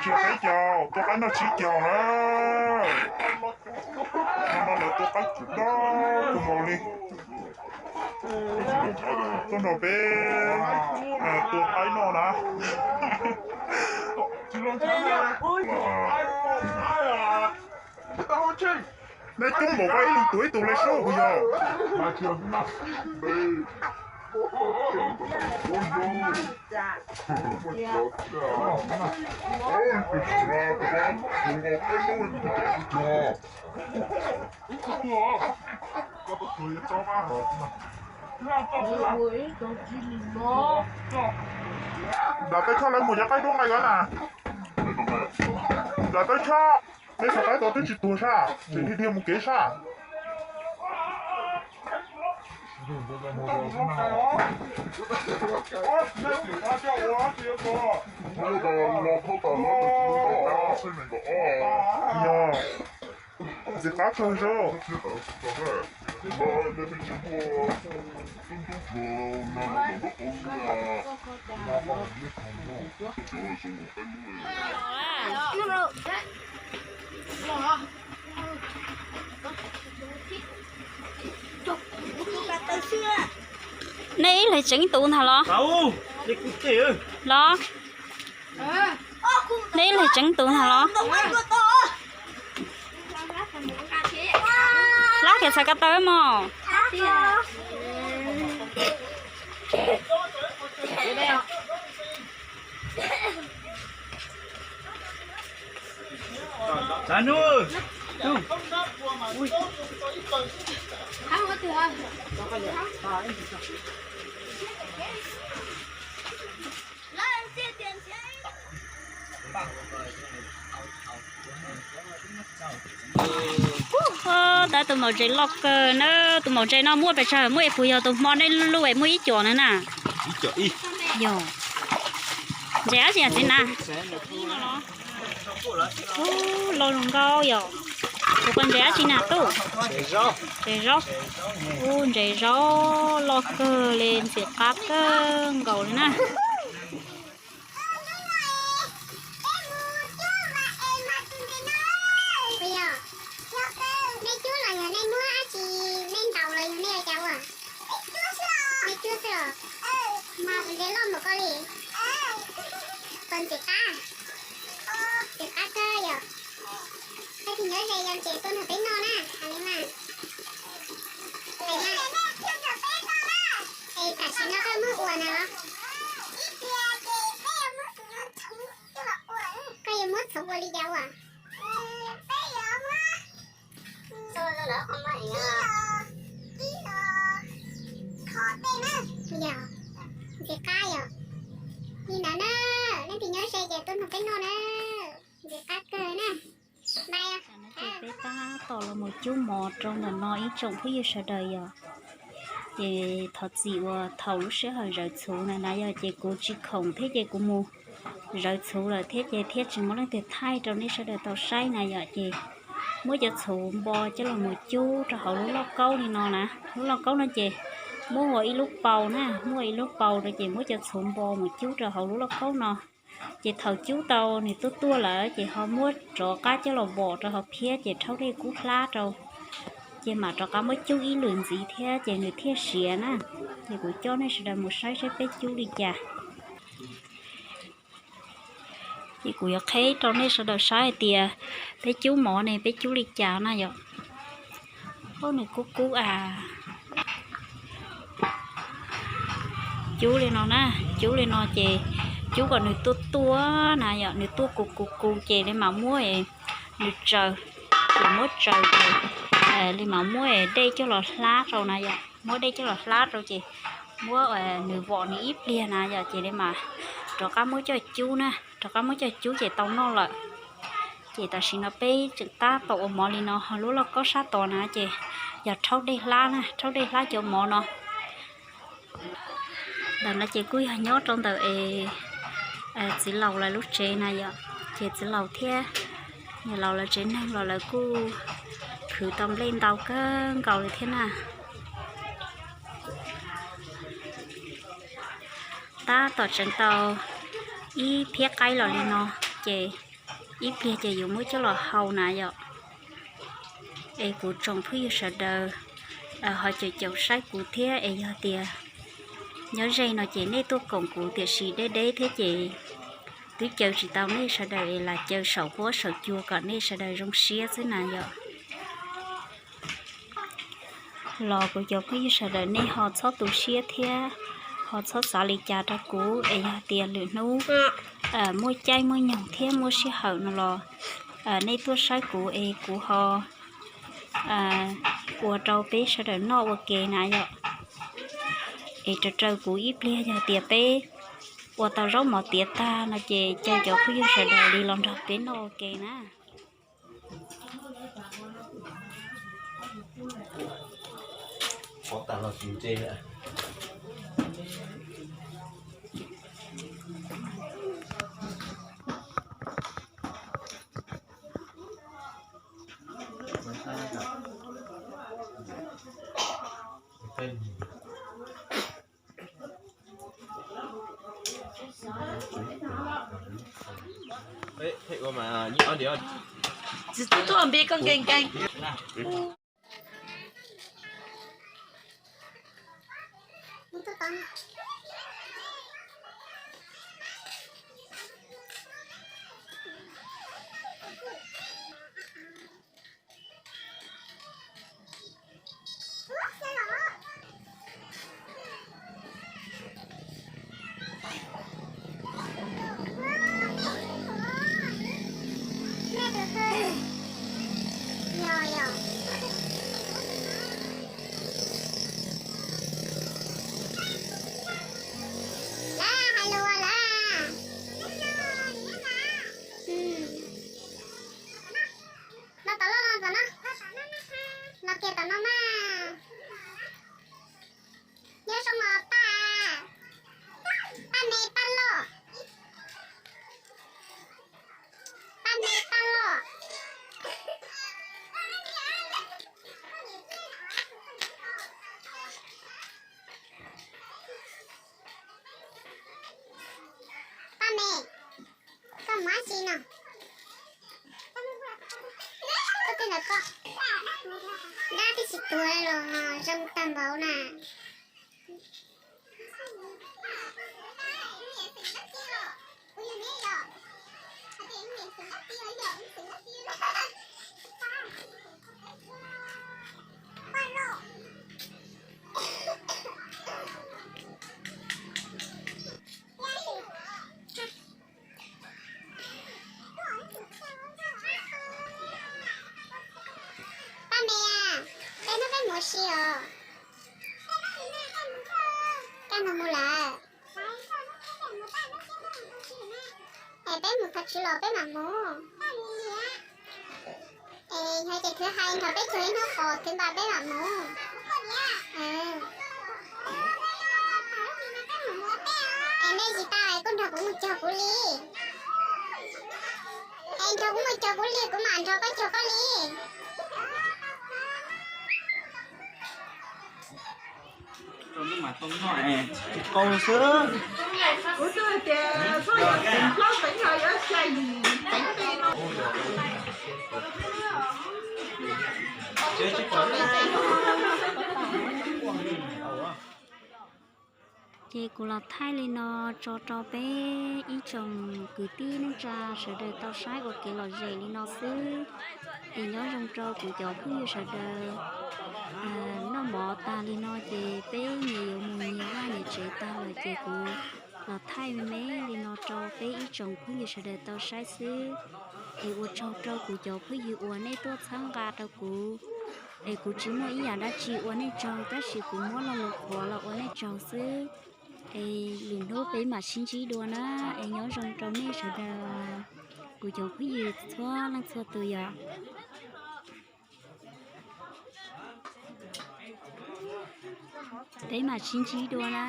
Tsis peb caug, tua qaib no tsib caug na. No lawv tua qaib tsis dab tus nkaus li. Tuaj nrog peb tua qaib no na. Nej coob npaum koj ib leeg tuav ib tug li sub puas yog? Nram Tawb Choj lawv mus cov qaib dub nqaij os na. Nram Tawb Choj, nej saib qaib tod twb tsis tuag sab, tseem dhia dhia mus kev sab. Yog, ntxim qab kawg zoo. Nej ib leeg tseev tus ntag los? Los? Nej ib leeg tseev tus ntag los? Hlab kiag txhais ko taw mog. Tab tus maum ntses loj kawg na, tus maum ntses no muaj pes tsawg, muaj ib puas yog tus hmo nej luj es muaj ib co na na? Yog. Ntses dab tsi txiv na? Loj zoo nkauj yom. Tus ko ntses dab tsi na tub? Ntses zaub. Ub, ntses zaub loj kawg li, ntxim qab kawg nkaus li na. Nej cub los yog nej muab dab tsi, nej ntaus los yog nej ua cas ua? Nej cub xwb los? Mas ntses loj npaum ko li. Puas ntxim qab? Ntxim qab kawg yom. Leej twg nyob ze yog ntses tuaj nrog peb noj na, hais li mas. Es tam sim no koj muab ua na los? Koj yuav muab txhoov ua li cas ua? Yog, ntxim qab yom. Li ntawd na, leej twg nyob ze ces tuaj nrog peb noj na, ntxim qab kawg na. Peb tab tom los mus cub mov rau ntawm no ib tsoom phooj ywg sawv daws yom. Ces thov txim uas thaum lub sij hawm zawv txhuv na na yom, ces kuv tsis khoom thiab ces kuv mus zawv txhuv lawm thiab ces thiaj tsis muaj leej twg thaij rau nej sawv daws tau saib na yom. Ces muab cov txhuv npo coj los mus cub rau hauv lub lauj kaub li no na. Lub lauj kaub no ces muab ua ib lub paus na, muab ua ib lub paus rau ces muab cov txhuv npo mus cub rau hauv lub lauj kaub no. Ces thaum cub tau nws tuaj tuaj lawm ces ho muab rov qab coj los vom rau hauv phiab ces rhaub dej kub hlab rau. Ces mam rov qab muab cub ib lwm ntxiv thiab ces nws thiaj siav na. Ces kuv coj nej sawv daws mus saib saib peb cub li cas. Ces kuv yuav qhib rau nej sawv daws saib hais tias peb cub mov ne peb cub li cas na yom. Ub, nws kub kub a. Cub li no na, cub li no ces cub kom nws tuaj tuaj na yom, nws tuaj kus kus kus ces li mam muab nws tsaws, ces muab tsaws ces li mam muab dej coj los hlab rau na yom, muab dej coj los hlab rau ces muab nws vom nws ib pliag na yom, ces li mam rov qab muab coj cub na, rov qab muab coj cub ces tau noj lawm. Ces tam sim no peb tseem tab tom ua mov li no, ho lub lauj kaub sab tod na ces yog rhaub dej hlab na, rhaub dej hlab cov mov no. Ntawm no ces kuj yog nyob rau ntawm es txiv laus lawv lub tsev na yom, ces txiv laus thiab niam laus lawv tsev neeg los lawv kuj khwv tau nplej ntau kawg nkaus li thiab na. Tab tom tseev tau ib phiab qaib los li no, ces ib pliag ces yuav muab coj los hau na yom. Es kuv tsoom phooj ywg sawv daws ho caum caum saib kuv thiab, es yog tias nyob ze no ces nej tuaj koom kuv, tiam sis deb deb thiab ces twb caw tsis tau nej sawv daws, es lam caw saum huab saum cua kom nej sawv daws zoo siab xwb na yom. Los kuv cov phooj ywg sawv daws nej ho txhob tu siab thiab ho txhob xav li cas rau kuv, es yog tias lwm hnub muaj caij muaj nyoog thiab muaj sij hawm no los nej tuaj saib kuv es kuv ho ua rau peb sawv daws noj ua ke na yom. Es raws raws kuv ib pliag yog tias peb ua tau zaub mov tiav tag no ces caw cov phooj ywg sawv daws li los nrog peb noj ua ke na. Tsis tuaj npi koj nkees nkees. Los tom loj los tom no, los kiag tom no mas. Nyob zoo os paj, paj me paj loj, paj me paj loj. Paj me, koj mus dab tsi no? Koj twb ntawm koj, dab twb tsis tuag los zoo tag npaum na. Paj me, peb hnub peb mus ua si os. Koj nug mus lawm. Es peb mus thaum twg los peb mam mus. Es yog ces thwv hais nrog peb tug ib hnub qos twv npa peb mam mus. Es nej tsis tau es kuj nrog kuv mus cog kuv li. Es nrog kuv mus cog kuv li kuv mam nrog koj cog koj li. Tsis qau xwb. Ces kuv los thaij li no tso rau peb ib tsoom kwv tij neej tsa sawv daws tau saib ua kev lom zem li no xwb. Es nyob zoo rau kuv cov phooj ywg sawv daws. Noj mov tag li no ces peb nyias yuav mus nyias vaj nyias tsev tag lawm ces kuv los thaij me me li no rau peb ib tsoom phooj ywg sawv daws tau saib xwb. Es ua tsaug rau kuv cov phooj ywg uas nej tuaj txhawb nqa rau kuv. Es kuv tsis muaj ib yam dab tsi ua nej tsaug tab sis kuv muab lo lus qhuav los ua nej tsaug xwb. Es lwm hnub peb mam sib ntsib dua na. Es nyob zoo rau nej sawv daws, kuv cov phooj ywg txhua leej txhua tus yom. Peb mam sib ntsib dua na.